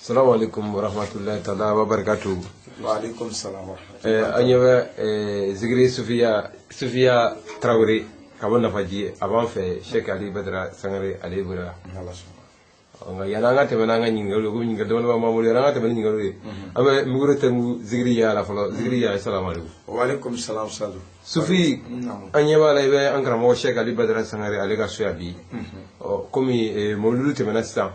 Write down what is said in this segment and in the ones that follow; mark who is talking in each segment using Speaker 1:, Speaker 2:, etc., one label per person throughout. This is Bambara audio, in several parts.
Speaker 1: Salamu alaikum wa rahmatullahi ta'ala wa barakatuh.
Speaker 2: Wa alaikum salam wa rahmatullahi.
Speaker 1: An ɲɛ bɛ zikiri Sufiya Tarawele ka bɔ Nafaji, a b'an fɛ Cheikh Ali Badara Sangare ale bolo. Nka yanni an ka tɛmɛ n'an ka ɲininkaliw ye, komi ɲininkali damadɔ b'an bolo, yanni an ka tɛmɛ ni ɲininkaliw ye, an bɛ micro tɛnku zikiri ya la fɔlɔ. Zikiri ya, salamu alaikum.
Speaker 2: Wa alaikum salam Sadu.
Speaker 1: Sufi, an ɲɛ b'a la i bɛ an karamɔgɔ Cheikh Ali Badara Sangare ale ka so yan bi. Ɔ komi mawuludu tɛmɛna sisan,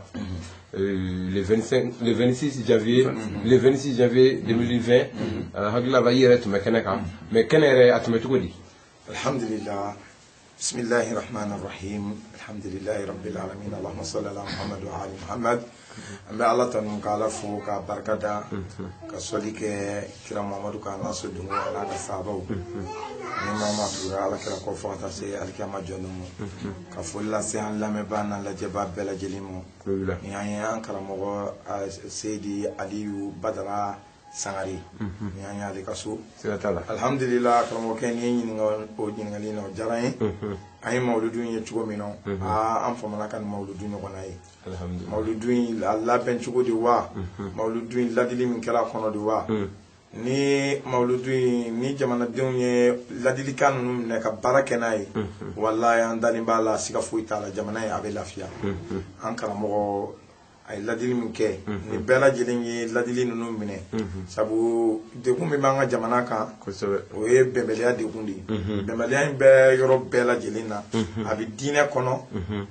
Speaker 1: le 25, le 26 janvier, le 26 janvier 2020, hakili la i yɛrɛ tun bɛ kɛnɛ kan, mais kɛnɛ yɛrɛ a tun bɛ cogo di?
Speaker 2: Alhamdulillah. Bismillahir Rahmanir Rahim. Alhamdulillahi Rabbil Alamin. Allahumma salli ala Muhammad wa ali Muhammad. An bɛ Ala tanu ka Ala fo ka barika da ka sɔli kɛ kira Muhammadu kan n'a sodenw a n'a ka sahabaw ni maa maa tugura Ala kira kɔ fo ka taa se alikiyama jɔ don ma, ka foli lase an lamɛnbaa n'an lajɛbaa bɛɛ lajɛlen ma. Ni an ye an karamɔgɔ Seyidi Aliyu Badara Sangare, ni an y'ale ka so.
Speaker 1: Siga t'a la.
Speaker 2: Alhamdulillah, karamɔgɔkɛ, n'i ye ɲininka o ɲininkali in na, o diyara n ye. An ye mawuludu in ye cogo min na, aa an famana ka nin mawuludu ɲɔgɔnna ye. Mawuludu in a labɛn cogo de wa, mawuludu in ladili min kɛra a kɔnɔ de wa, ni mawuludu in ni jamanadenw ye ladilikan ninnu minɛ ka baara kɛ n'a ye, walayi an dalen b'a la, siga foyi t'a la, jamana in a bɛ lafiya. An karamɔgɔ a ye ladili min kɛ, ni bɛɛ lajɛlen ye ladili ninnu minɛ, sabu degun min b'an ka jamana kan, o ye bɛnbaliya degun de ye. Bɛnbaliya in bɛ yɔrɔ bɛɛ lajɛlen na, a bɛ diinɛ kɔnɔ,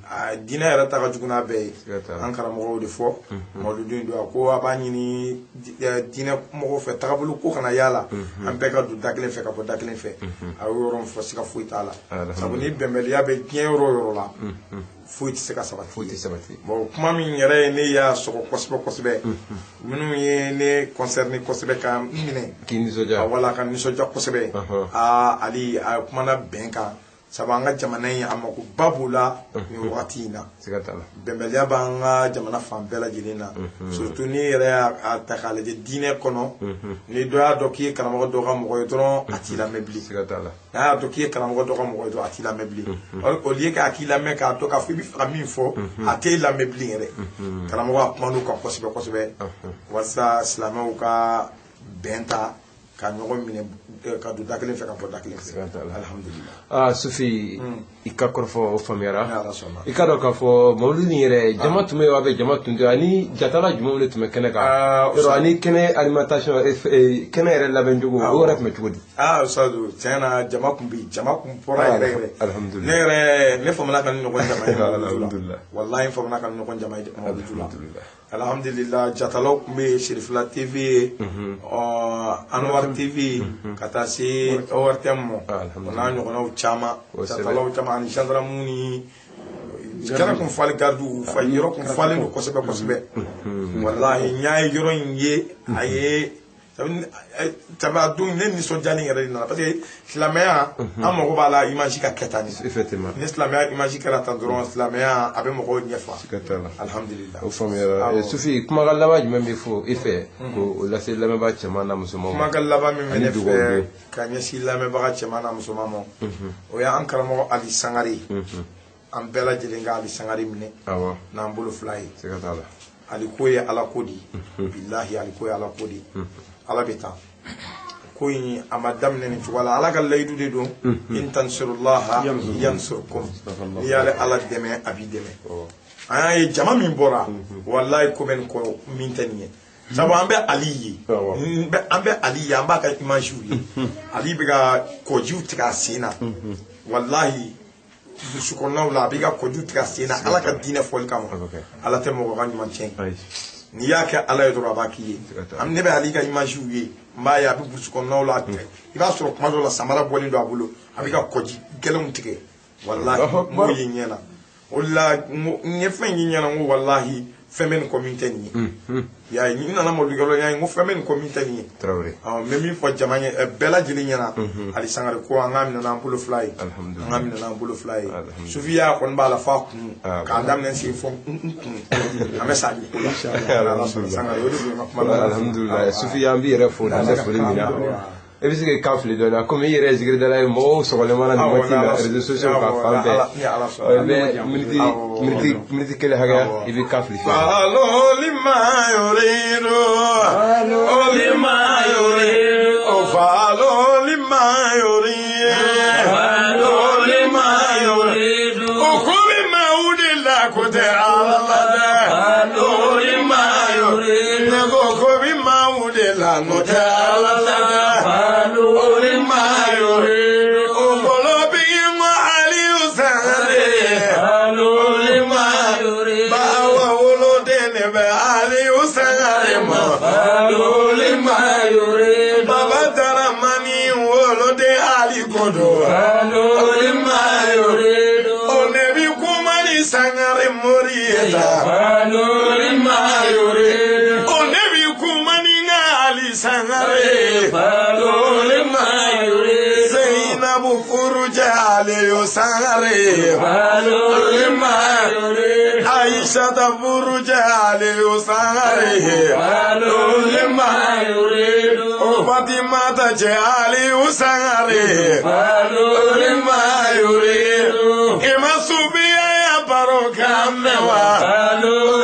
Speaker 2: a diinɛ yɛrɛ ta ka jugu n'a bɛɛ ye. An karamɔgɔw de fɔ mawuludu in don, a ko a b'a ɲini diinɛ mɔgɔw fɛ tagabolo ko kana y'a la, an bɛɛ ka don da kelen fɛ ka bɔ da kelen fɛ. A y'o yɔrɔ min fɔ, siga foyi t'a la, sabu ni bɛnbaliya bɛ diɲɛ yɔrɔ o yɔrɔ la, foyi tɛ se ka sabati.
Speaker 1: Foyi tɛ sabati.
Speaker 2: Bon, kuma min yɛrɛ ye ne y'a sɔgɔ kosɛbɛ kosɛbɛ, minnu ye ne concerné kosɛbɛ ka n minɛ,
Speaker 1: k'i nisɔndiya,
Speaker 2: wala ka nisɔndiya kosɛbɛ, aa Ali a kumana bɛn kan, sabu an ka jamana in a makoba b'o la nin wagati in na.
Speaker 1: Siga t'a la.
Speaker 2: Bɛnbaliya b'an ka jamana fan bɛɛ lajɛlen na, surtout n'i yɛrɛ y'a ta k'a lajɛ diinɛ kɔnɔ, ni dɔ y'a dɔn k'i ye karamɔgɔ dɔ ka mɔgɔ ye dɔrɔn, a t'i lamɛn bilen.
Speaker 1: Siga t'a la.
Speaker 2: N'a y'a dɔn k'i ye karamɔgɔ dɔ ka mɔgɔ ye dɔrɔn, a t'i lamɛn bilen. Au lieu k'a k'i lamɛn k'a dɔn k'a fɔ i bɛ fɛ ka min fɔ, a t'e lamɛn bilen yɛrɛ. Karamɔgɔ a kuman'u kan kosɛbɛ kosɛbɛ walasa silamɛw ka bɛn ta ka ɲɔgɔn minɛ ka don da kelen fɛ ka bɔ da kelen fɛ. Alhamdulillah.
Speaker 1: Aa Sufi, i ka kɔrɔfɔ o faamuyara. I ka dɔn k'a fɔ mawuludu in yɛrɛ, jama tun bɛ yen wa, bɛ jama tun tɛ, ani jatala jumɛnw de tun bɛ kɛnɛ kan yɔrɔ, ani kɛnɛ alimentation, kɛnɛ yɛrɛ labɛn cogo, o yɛrɛ tun bɛ cogo di?
Speaker 2: Aa Usadu, tiɲɛ na jama tun bɛ yen, jama tun bɔra yɛrɛ yɛrɛ.
Speaker 1: Alhamdulillah.
Speaker 2: Ne yɛrɛ ne famana ka ni ɲɔgɔn jama ye.
Speaker 1: Alhamdulillah.
Speaker 2: Walahi n famana ka ni ɲɔgɔn jama ye mawuludu la. Alhamdulillah, jatalaw tun bɛ yen, Serifila TV ye, Anwar TV, ka taa se ORTM ma, o n'a ɲɔgɔnnaw caman, jatalaw caman ani gendarme ni kɛnɛ kun falen, gardiw fa yɔrɔ kun falen don kosɛbɛ kosɛbɛ. Walahi n y'a ye yɔrɔ in ye, a ye sabu a don ne nisɔndiyalen yɛrɛ de nana, parce que silamɛya an mago b'a la image ka kɛ tan de.
Speaker 1: Effectivement.
Speaker 2: Ni silamɛya image kɛra tan dɔrɔn, silamɛya a bɛ mɔgɔw ɲɛfa.
Speaker 1: Siga t'a la.
Speaker 2: Alhamdulillah.
Speaker 1: O faamuyara. Sufi, kumakan laban jumɛn bɛ fɔ i fɛ k'o lase lamɛnbaa cɛman n'a musoman ma?
Speaker 2: Kumakan laban min bɛ ne fɛ ka ɲɛsin lamɛnbaga cɛman n'a musoman ma, o y'an karamɔgɔ Ali Sangare. An bɛɛ lajɛlen ka Ali Sangare minɛ n'an bolo fila ye.
Speaker 1: Siga t'a la.
Speaker 2: Ali ko ye Ala ko de ye. Bilahi Ali ko ye Ala ko de ye. Ala bɛ taa ko in a ma daminɛ nin cogoya la, Ala ka layidu de don, in tansurullaha yansurkum, n'i y'ale Ala dɛmɛ a b'i dɛmɛ. An y'a ye jama min bɔra, walayi ko bɛ nin kɔ min tɛ nin ye, sabu an bɛ Ali ye, an bɛ Ali ye, an b'a ka image ye, Ali bɛ ka kɔjiw tigɛ a sen na, walahi burusi kɔnɔnaw la a b'i ka kɔjiw tigɛ a sen na Ala ka diinɛ fɔli kama. Ala tɛ mɔgɔ ka ɲuman tiɲɛ, n'i y'a kɛ Ala ye dɔrɔn a b'a k'i ye. Ne bɛ Ali ka image ye, n b'a ye a bɛ burusi kɔnɔnaw la, i b'a sɔrɔ kuma dɔw la samara bɔlen don a bolo, a bɛ ka kɔji gɛlɛnw tigɛ, walahi n b'o ye ɲɛ na. O de la n ye fɛn ye ɲɛ na, n ko walahi fɛn bɛ nin kɔ min tɛ nin ye. I y'a ye, n nana mawuludukɛyɔrɔ la, n y'a ye n ko fɛn bɛ nin kɔ min tɛ nin ye. N bɛ min fɔ jama ye bɛɛ lajɛlen ɲɛna, Ali Sangare ko an k'a minɛ n'an bolo fila ye, an k'a minɛ n'an bolo fila ye. Sufiya kɔni b'a la f'a kun, k'a daminɛ sen fɔ n kun, an bɛ sa Ali ko la. Sangare, o de don n ka kuma la.
Speaker 1: Alhamdulillah. Sufiya, an b'i yɛrɛ fo dan tɛ foli min na. E bɛ se k'i kan fili dɔɔnin komi i yɛrɛ ye zikiridala ye, mɔgɔw sɔgɔlen mana nin waati in na réseaux sociaux kan fan bɛɛ. I bɛ miniti 1 hakɛya, i bɛ kan fili.
Speaker 2: Faloli mayore. la n'o tɛ Ala ta tɛ. Lima yuridu. O kɔlɔbigi ma Aliyu Sangare. Lima yuridu. Bawa woloden de bɛ Aliyu Sangare ma. Lima yuridu. Baba Daramani woloden Ali Kodo. Lima yuridu. O ne bi kuma ni Sangare mori ye ta. Lima yuridu. O ne bi kuma ni n ka Ali Sangare. Lima yuridu. Zainabu furujɛ Aliyu Sangare. Lima yuridu. Aishata furujɛ Aliyu Sangare. Lima yuridu. O Fatimata cɛ Aliyu Sangare. Lima yuridu. I ma sufiya ya baro kan mɛn wa?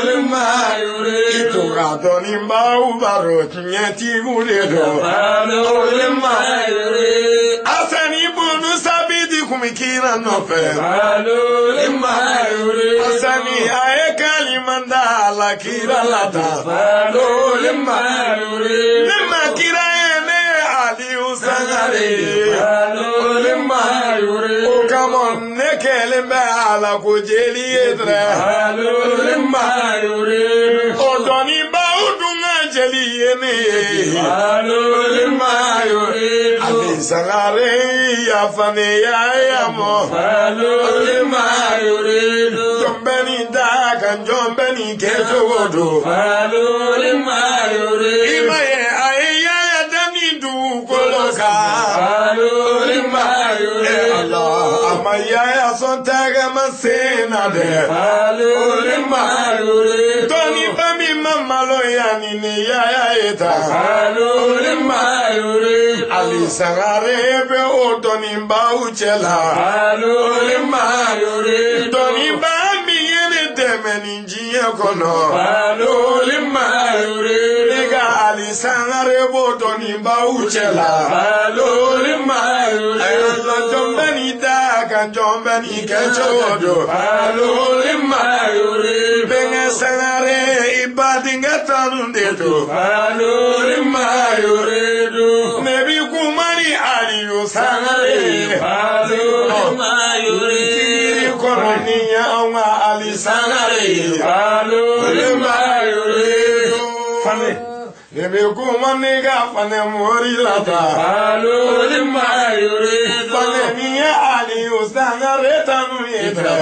Speaker 2: Lima yuridu. I tora dɔnnibaw baro tiɲɛtigiw de don. Lima yuridu. Asani bunu sabiti kun bɛ kira nɔfɛ. Lima yuridu. Asani a ye kalima da a la kira la tan. Lima yuridu. Ne ma kira ye ne ye Aliyu Sangare ye. Lima yuridu. O kama ne kɛlen bɛ a la ko jeli ye dɛrɛ. Lima yuridu. O dɔnnibaw dun ka jeli ye ne ye. Lima yuridu. Ali Sangare yafa ne ya mɔ. Lima yuridu. Jɔn bɛ nin da kan jɔn bɛ nin kɛ cogo don. Lima yuridu. I ma ye a ye yaya da ni dugukolo kan. Lima yuridu. Ala a ma yaya sɔn tɛgɛ ma sen na dɛ. Lima yuridu. Dɔnniba min ma maloya ni ni yaya ye ta. Lima yuridu. Ali Sangare bɛ o dɔnnibaw cɛ la. Lima yuridu. Dɔnniba min ye ne dɛmɛ nin diɲɛ kɔnɔ. Lima yuridu. Ne ka Ali Sangare b'o dɔnnibaw cɛ la. Lima yuridu. Ayiwa jɔn bɛ nin da kan jɔn bɛ nin kɛ cogo don. Lima yuridu. Bɛnkɛ Sangare i badenkɛ tanu de don. Lima yuridu. Ne bi kuma ni Aliyu Sangare. Lima yuridu. Kiri kɔrɔ ni y'anw ka Ali Sangare ye. Lima yuridu. Fane. Ne bi kuma ni ka fane mori la ta. Lima yuridu. Fane ni ye Aliyu Sangare tanu ye dɛ.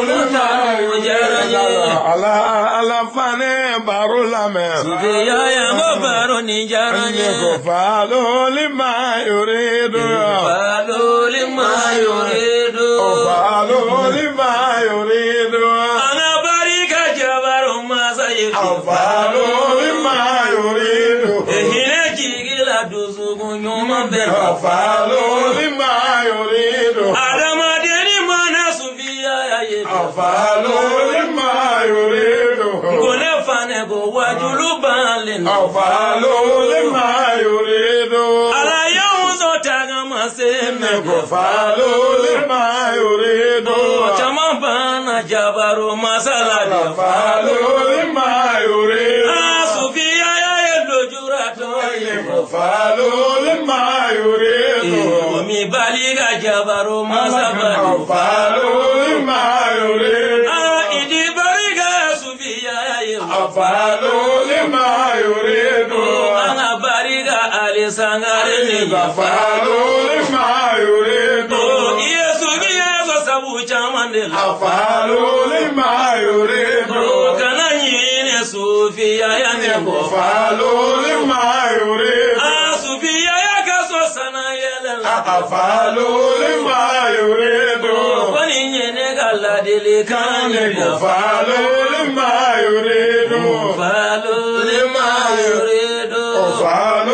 Speaker 2: Lima yuridu. Ala ala fane baro lamɛn.
Speaker 3: Sufiya ya mo baro ni diyara n
Speaker 2: Ne
Speaker 3: ye.
Speaker 2: ko falo lima yuridu.
Speaker 3: Falo lima yuridu.
Speaker 2: O falo lima yuridu.
Speaker 3: An ka barika jabaro masa ye.
Speaker 2: Falo lima yuridu.
Speaker 3: Hinɛ jigi la dusukun ɲuman bɛɛ la.
Speaker 2: Falo lima yuridu.
Speaker 3: Adamaden mana sufiya ya ye.
Speaker 2: Falo lima yuridu.
Speaker 3: Ko ne fane ko wajulu banlen.
Speaker 2: Falo lima yuridu.
Speaker 3: Ala y'anw sɔn tagama se
Speaker 2: Ne
Speaker 3: mɛn.
Speaker 2: ko falo lima yuridu.
Speaker 3: Caman banna jabaro masa la de.
Speaker 2: Falo lima yuridu.
Speaker 3: Ah, sufiya ya ye lujuratɔ ye.
Speaker 2: Ne ko falo lima yuridu.
Speaker 3: Omi baliga jabaro masa bali.
Speaker 2: Falo lima yuridu.
Speaker 3: Ah, idi baliga sufiya ya ye.
Speaker 2: Falo lima yuridu.
Speaker 3: An ka barika Ali Sangare ni ye.
Speaker 2: Falo lima yuridu.
Speaker 3: I ye sufiya sɔrɔ sabu caman de la.
Speaker 2: Falo lima yuridu.
Speaker 3: Kana ɲinɛ sufiya ya
Speaker 2: Ne
Speaker 3: ni
Speaker 2: ko
Speaker 3: kɔ.
Speaker 2: falo lima yuridu.
Speaker 3: Ah, sufiya ya ka sɔn sana yɛlɛ la.
Speaker 2: Falo lima yuridu.
Speaker 3: Ko nin ye ne ka ladilikan
Speaker 2: Ne
Speaker 3: ye.
Speaker 2: ko falo lima yuridu.
Speaker 3: Falo lima yuridu.
Speaker 2: Falo